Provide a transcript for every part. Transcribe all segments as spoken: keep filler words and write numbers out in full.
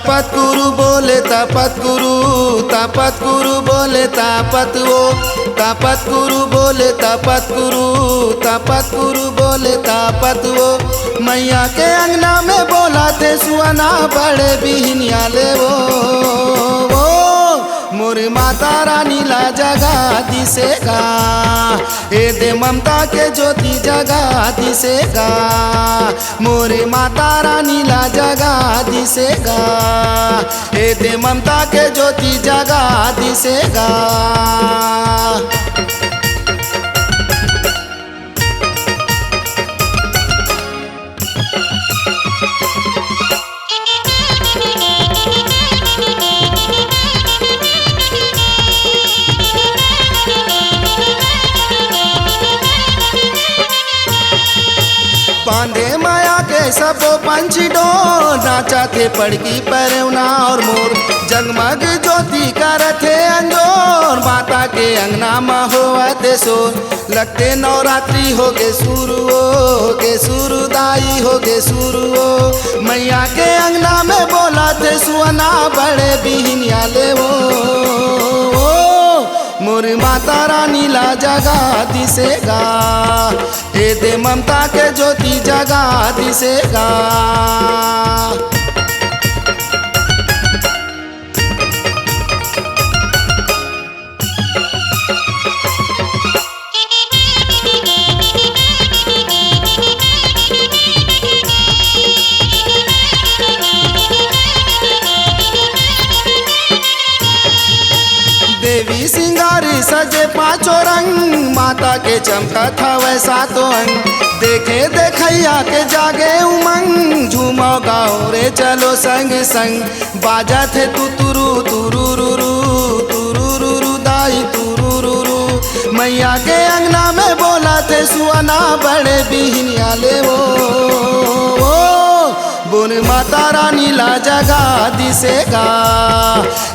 पतकुरु बोले तपतकुरु, तपतकुरु बोले तपतवो, तपतकुरु बोले तपतकुरु, तपतकुरु बोले तपतवो। मैया के अंगना में बोला थे सुअना बड़े बिहनिया ले वो, वो मोर माता रानी ला जगा दिसेगा, ए दे ममता के ज्योति जगा दिसेगा, मोरे माता रानी ला जगा दिसेगा, ए दे ममता के ज्योति जगा दिसेगा। बांधे माया के सबो पंछी डोर, नाचा थे पड़की परेवना और मोर। जगमग ज्योति करत हे अंजोर, माता के अंगना म होवत हे शोर। लगते नवरात्रि होगे शुरू, होगे शुरू, दाई होगे शुरू। मैया के अंगना में बोला थे सुअना बड़े बिहनिया ले वो, मोर माता रानी ला जगा दिसेगा, ए दे ममता के ज्योति जगा दिसेगा। देवी सिंगारी सजे पांचों रंग, माता के चमकत हवै सातों अंग। देखे देखैया के जागे उमंग, झूमो गाओ रे चलो संग संग। बाजत हे तुतुरु तुरुरुरु, तुरुरुरु दाई तुरुरुरु। मैया के अंगना में बोलत हे सुअना बड़े बिहनिया ले वो, वो। मोर माता रानी ला जगा दिसेगा,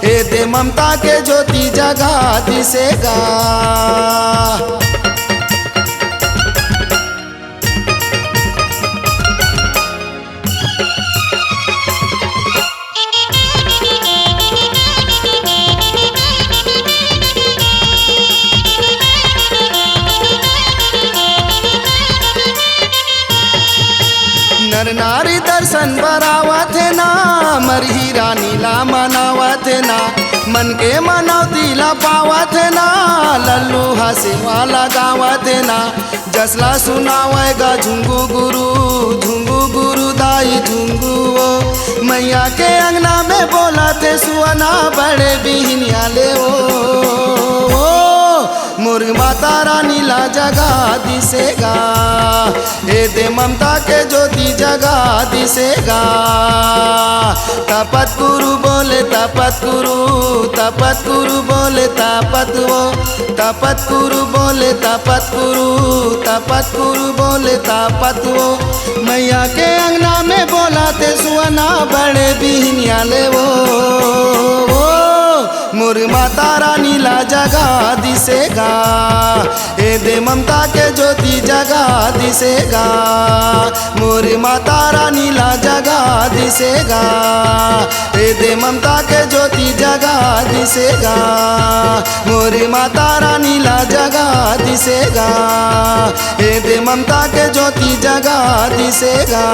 ए दे ममता के ज्योति जगा दिसेगा। नर नारी दर्शन बर आवत हे ना, मरही रानी ला मनावत हे ना, मन के मनौती ला पावत हे ना, लल्लू हा सेवा ला गावत हे ना। जसला सुनावय गा झुंगू गुरु, झुंगू गुरु दाई झुंगू ओ। मैया के अंगना में बोलत हे सुअना बड़े बिहनिया ले ओ, ओ। मोर माता रानी ला जगा दिसेगा, ए दे ममता के ज्योति जगा दिसेगा। तपत गुरु बोले तपत गुरु, तपत गुरु बोले तपत वो। तपत गुरु बोले तपत गुरु, तपत गुरु बोले तपत वो। मैया के अंगना में बोलत हे सुअना बड़े बिहनिया ले वो, वो। मोर माता रानी ला जगा दिसेगा, ए दे ममता के ज्योति जगा दिसेगा। मोर माता रानी ला जगा दिसेगा, ए दे ममता के ज्योति जगा दिसेगा। मोर माता रानी ला जगा दिसेगा, ए दे ममता के ज्योति जगा दिसेगा।